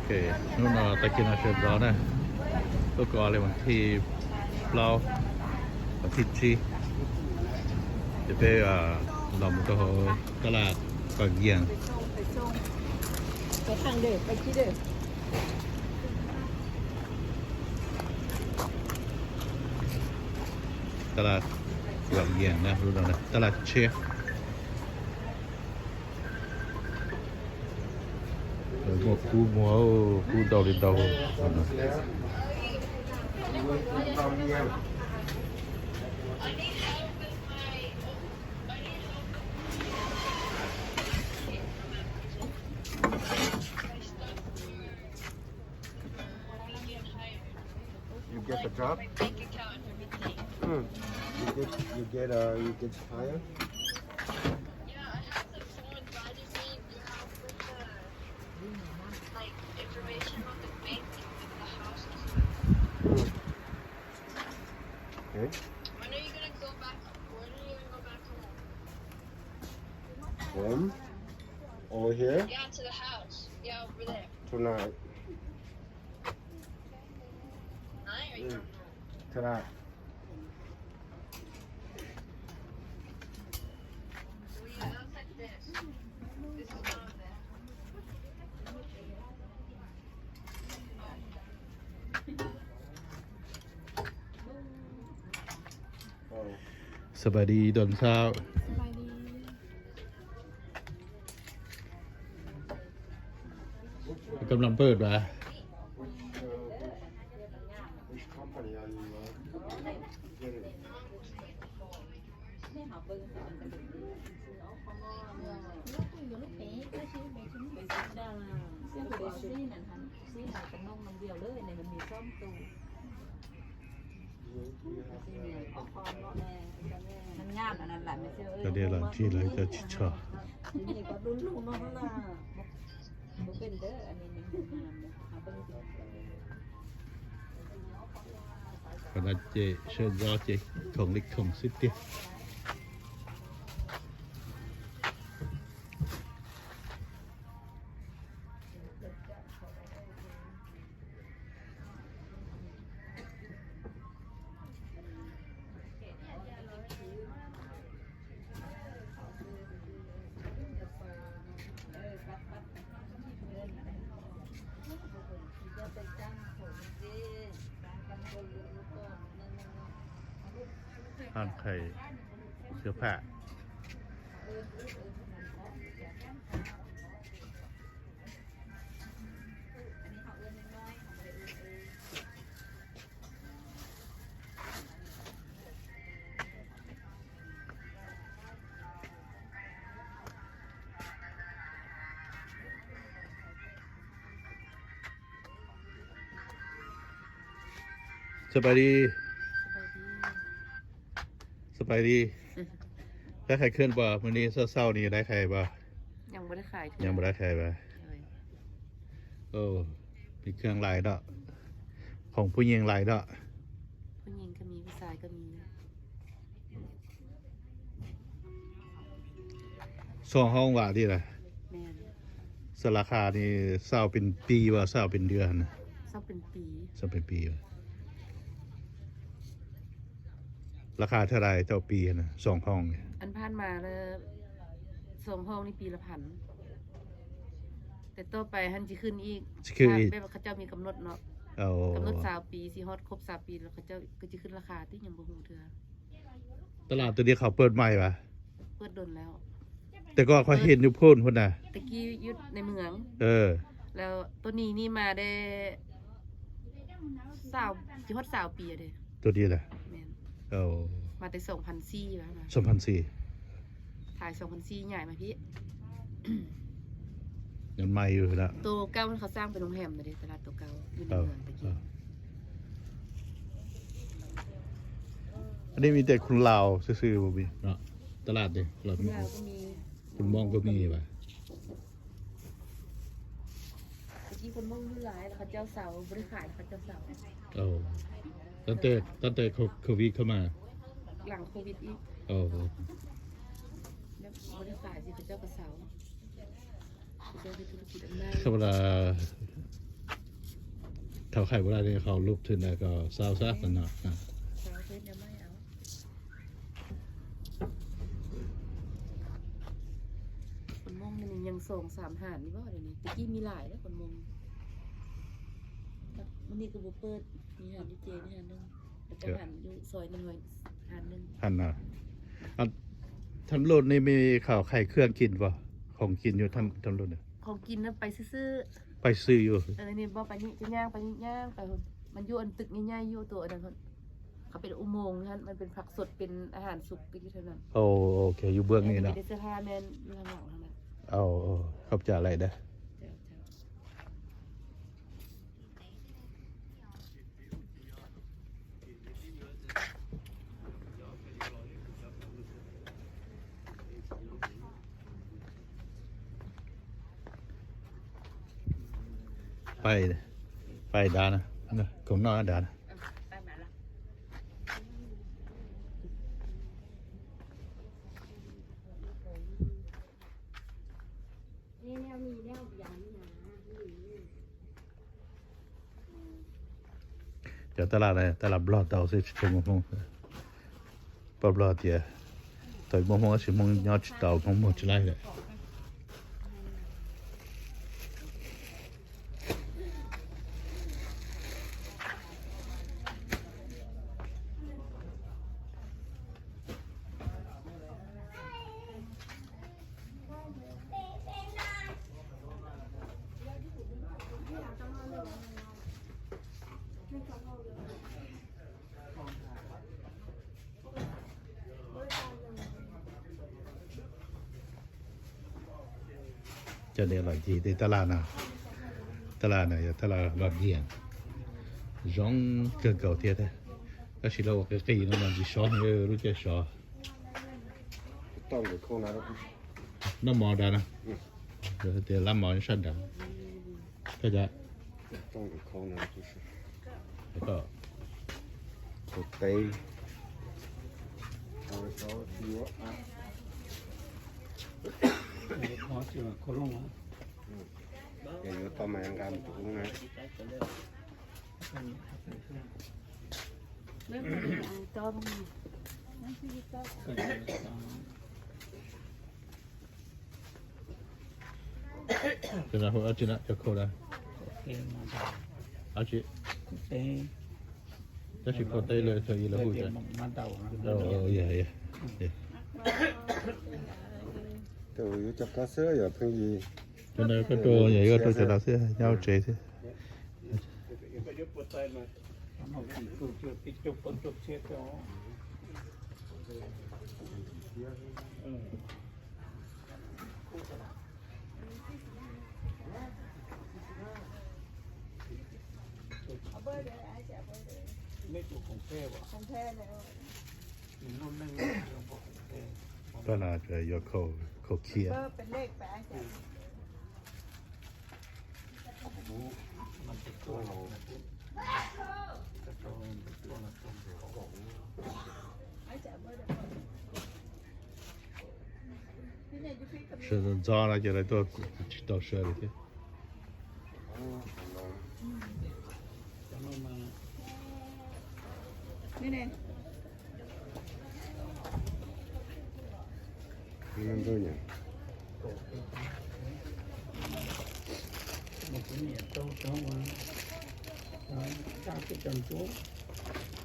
Ok, hnub no tag kis no sawv ntxov na, tuaj kov li vas thib plaub, vas thib tsib, ces peb los mus rau hauv tab laj Vam Yees. Tab laj Vam Yees na, tab laj tshiab. Muaj kub muag, kub ntau li ntau. You get the job? Hmm. You get, you get, uh, you get hired? Hmm. Okay. Home? Over here? Tonight. Mm. Tonight. Oh. ສະບາຍດີຕອນເຊົ້າ. ສະບາຍດີ. ກຳລັງເປີດຫວາ? Which company are you, uh, getting? Ces sawv ntxov ces khoom li khoom xwb tiag. Hàng thầy sửa phạ. Sawv daws, สบายดี. ได้ขายเครื่องป่ะ มื้อนี้เช้าๆ นี้ได้ขายป่ะ? ยังบ่ได้ขายเทื่อ ยังบ่ได้ขายป่ะ? โดย โอ้ มีเครื่องหลายเนาะ ของผู้หญิงหลายเนาะ ผู้หญิงก็มี ผู้ชายก็มี สองห้องวะที่ละ แม่น สราคานี่เช่าเป็นปีวะ เช่าเป็นเดือนนะ เช่าเป็นปี เช่าเป็นปีวะ ราคาเท่าไหร่ต่อปีนะ สองห้องเนี่ย อันผ่านมาแล้ว สองห้องนี่ปีละพัน แต่ต่อไปหั้นสิขึ้นอีก สิขึ้นอีก แบบว่าเขาเจ้ามีกำหนดเนาะ อ๋อ กำหนดซาวปี สิฮอดครบซาวปีแล้วเขาเจ้าก็สิขึ้นราคาติ ยังบ่ฮู้เทื่อ ตลาดตัวนี้เขาเปิดใหม่ปะ เปิดโดนแล้ว แต่ก่อนข้อยเห็นอยู่พู้นพู้นนะ ตะกี้อยู่ในเมือง เออ แล้วตัวนี้นี่มาได้ซาว สิฮอดซาวปีอะเด้ ตัวนี้นะ แม่น เออ มาแต่สองพันสี่แล้วนะ สองพันสี่ ถ่ายสองพันสี่ย้ายมาพี้ ยังใหม่อยู่นะ ตัวเก่ามันเขาสร้างเป็นโรงแรมมาเด้ ตลาดตัวเก่าอยู่ในเมืองตะกี้ เออ อันนี้มีแต่คนลาวซื่อๆ บ่มีเนาะ ตลาดเนี่ย คนลาวก็มี คนมอญก็มีป่ะ ตะกี้คนมอญอยู่หลาย แล้วเขาเจ้าเซา บ่ได้ขาย เขาเจ้าเซา เออ ตั้งแต่ ตั้งแต่โควิดเข้ามา หลังโควิดอีก เออ แบบบ่ได้ขายสิ เขาเจ้าก็เซา เขาเจ้าเฮ็ดธุรกิจอันใหม่ ธรรมดา Thaum hais ua li hauv lub thwv ntawd kom xaus xab qhov no. Quần mông này mình nhận sổ xàm hẳn đi bó này, từ khi mi lại đấy quần mông. Mình đi cái bộ bơt, mi hẳn đi chê, mi hẳn đi. Các hẳn đi soi mình hỏi hẳn đi. Hẳn à. Thăm lụt này mi khảo khai khương kin vào. Không kin vô thăm, thăm lụt này. Không kin nó bay xứ xứ. Bay xứ vô. Ờ, này bao bay nhẹ cho nhang, bay nhẹ nhang, bay hồn. Mình vô ăn thực nhẹ nhàng vô tổ ở đằng hồn. เขาเป็นอุโมงค์นะฮะ มันเป็นผักสด เป็นอาหารสุก ก็อยู่แถวนั้น โอ้ โอเค อยู่เบื้องนี้เนาะ เออ มันจะเป็นเสื้อผ้าแม่นอยู่ข้างหลังเท่านั้น โอ้ โอ้ ขอบใจหลายเด้อ เจ้า เจ้า Pais, pais dav na, koom noj dav na. Cov taj laj, taj laj Nplog tau xwb tsis tshua muaj Hmoob. Paj Nplog tias thaum muaj Hmoob tab sis Hmoob nyob tsis tau, Hmoob muag tsis laib lawm. Cov niam los yig tej taj laj no, taj laj no yog taj laj loj diag, zoo kawg nkaus thiab. Tab sis lawv ua qis qis no mas ntsis sov heev lub caij sov. Noj mov dav na, tias lab mov sab dav. Koj cas? Ua teb. Yuav tau mas nqa mus tus ub na. Tab sis khau teb lawm thaum ub lawv hu cas? Yuav cov ko xwb yog pheej yig. Cov no koj rau, yog koj rau cov no xwb, nyob hauv tsev xwb. Koj no yuav khau khiav. Sawv ntxov ntxov no ces lawv tuaj tsis tau sawv li thiab.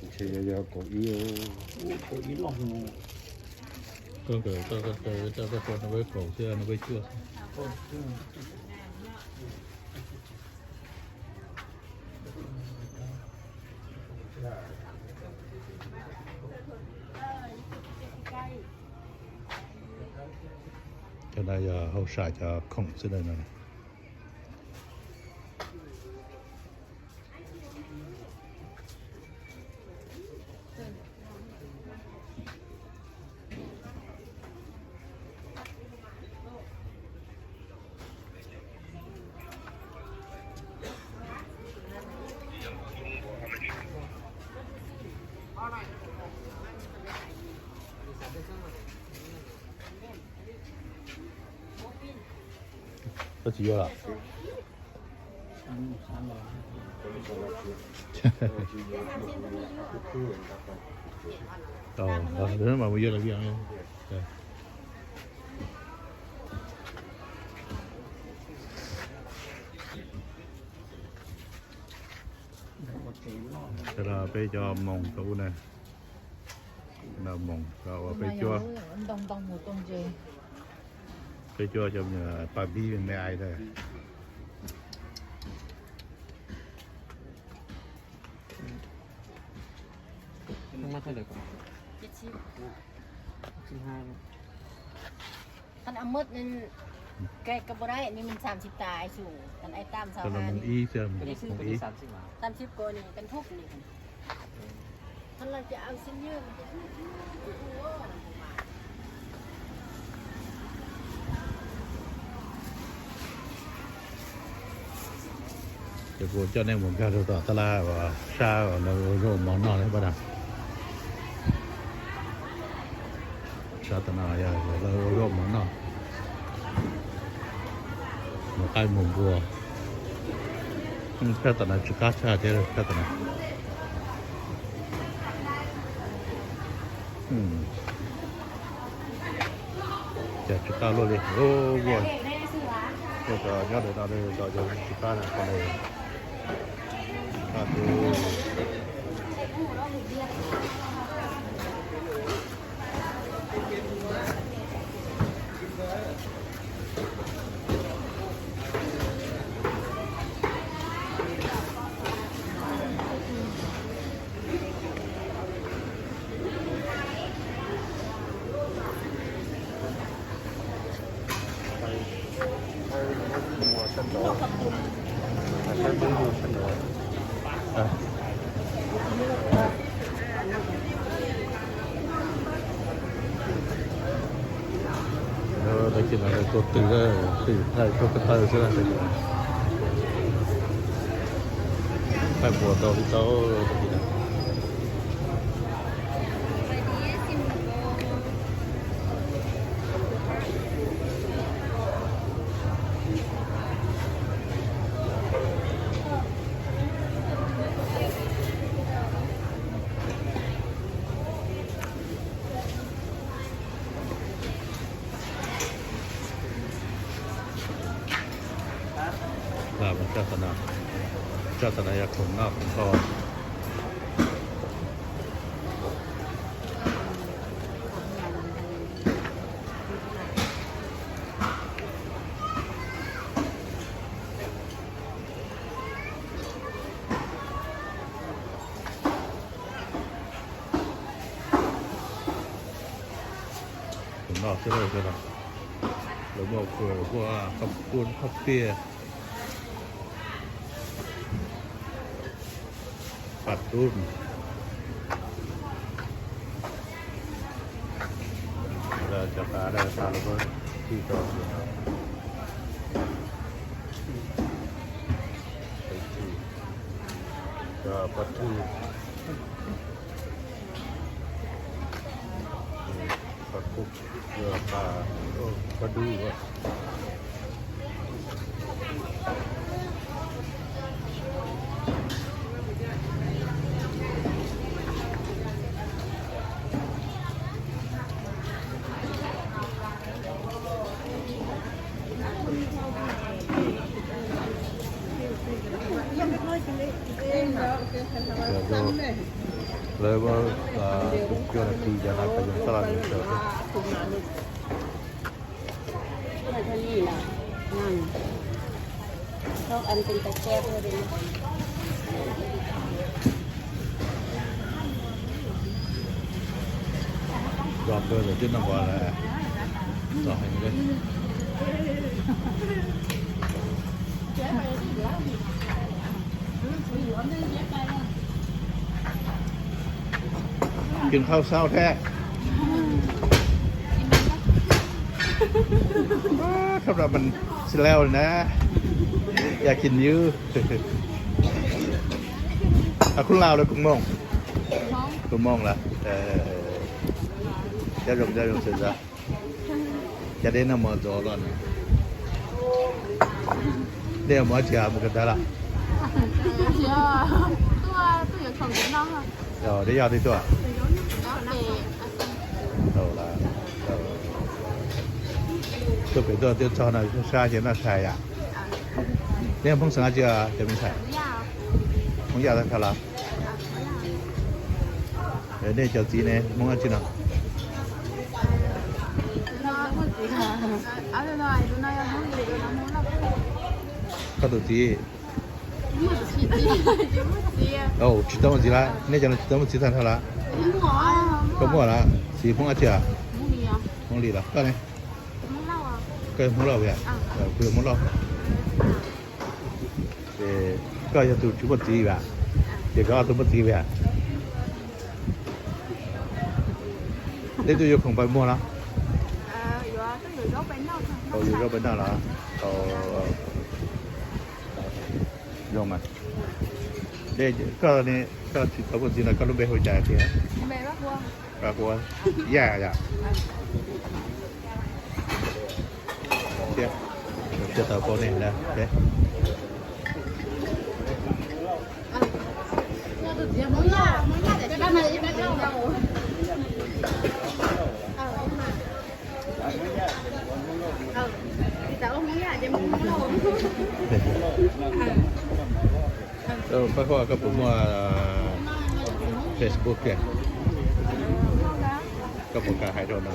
Ntshe yog kaum ib. Koj nkawd, koj, koj, koj, koj, koj, no peb kaum xwb, no peb cuaj xwb. Cov no yog hauj sam cov khoom xwb na no. Koj tsis yuav lawm? Tos mas mus yog lawv viam. Peb cov moos rau ub na, moos rau ua peb cuab, peb cuab cov me paj vib me ais ntawd. Qhov no muab, ke ko puas dai, ni mws xam xiv tas su, kan ai tam sau ha ni. Ib xwb, mws ib. Tam xiv ko ni kan thup ni. Qhov no ces au xib nyuj. Ces kuv coj nej mus nkag rau tom tab laj uas sab uas lawv ua zaub mov noj na pab na. Sab tom no yog lawv ua zaub mov noj. Mus qaib mus npua. Sab tom no tsis qab tshaj thiab sab tom no. Cas tsis qab luaj li. Ua, ua cov nyob ntawm no los yog tsis qab na, qhov no tsis qab xwb. Tag kis no tuaj twg, twb thaij tuaj ko taw xwb. Thaij puas tau li tau tag kis no. Coj tom no, coj tom no yog khoom noj khoom haus. Khoom noj xwb lauj, lawv muaj khuam, muaj qhov kub qhov tiaj, pas tub. Cov qav dawb tas los tij tau. Cov pov twg, pov kub, pov dub. Lawv tus cua no ti cov no tau zoo sab laj li sawv thiab. Tso kawg lawm twb noj npaum lawm, txom heev li. Kis khau sau thiab. Khab no mas tsis leo li na. Yog kis nyuj. Khub Laus lawv kuv moos, kuv moos lawm. Cov zoo, cov zoo sawv ntxov. Cov deb no mos ntxov los na. Dej mos tsis mus kawm ntawv lawm. Dej yog twg tuaj? Tuaj pem tuaj twb txog no, sab ces noj tshais yom. Neb Hmoob xeem dab tsi cov me ntxhais? Hmoob Yaj tag nrho los? Nej cov txiv ne, Hmoob dab tsi no? Koj tus txiv? Tsis tau muaj txiv lawm, nej cov no tsis tau muaj txiv tag nrho lawm? Koj muaj lawm, txiv Hmoob dab tsi? Hmoob Lis los? Koj ne? Koj yog Hmoob Lauj, kuv yog Hmoob Lauj. Koj yog tus tsis muaj txiv yom? Ces koj ob tug muaj txiv yom? Neb twb yuav khoom pais muag los? Yuav zaub pais noj los? Zoo mas. Koj ne, koj tsis tau muaj txiv no koj lub npe hu cas tiag? Hu Yaj yom? Siab tau paub nej na. Pab Huab, koj puas muaj Facebook tiag? Koj puas kam hais rau no,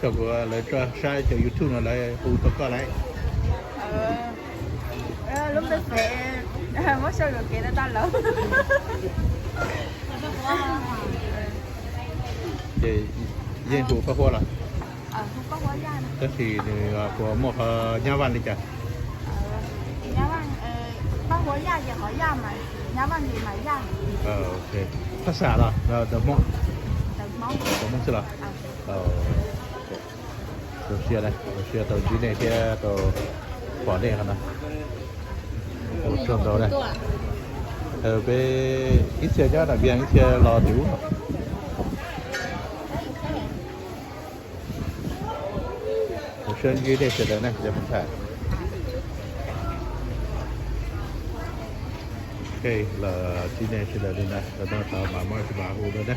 coj kuv lawv saib cov YouTube no lawv hu tau koj lawm? Lub npe xeem muab sau yuam kev tau tag lawm. Ces yeej hu Pab Huab los? Tab sis nws puas muaj qhov nyab vaj li cas? Phab Xas los? Hmoob, Hmoob xwb los? Zoo siab, zoo siab tau ntsib nej thiab tau pom nej qhov no. Ua tsaug ntau na. Peb ib txhia nyob Nam Vias, ib txhia los tim ub. Zoo siab ntsib nej sawv daws na cov me ntxhais. Ok, los ntsib nej sawv daws li ntawd, los no tau mam muab tsis mam hu dua na.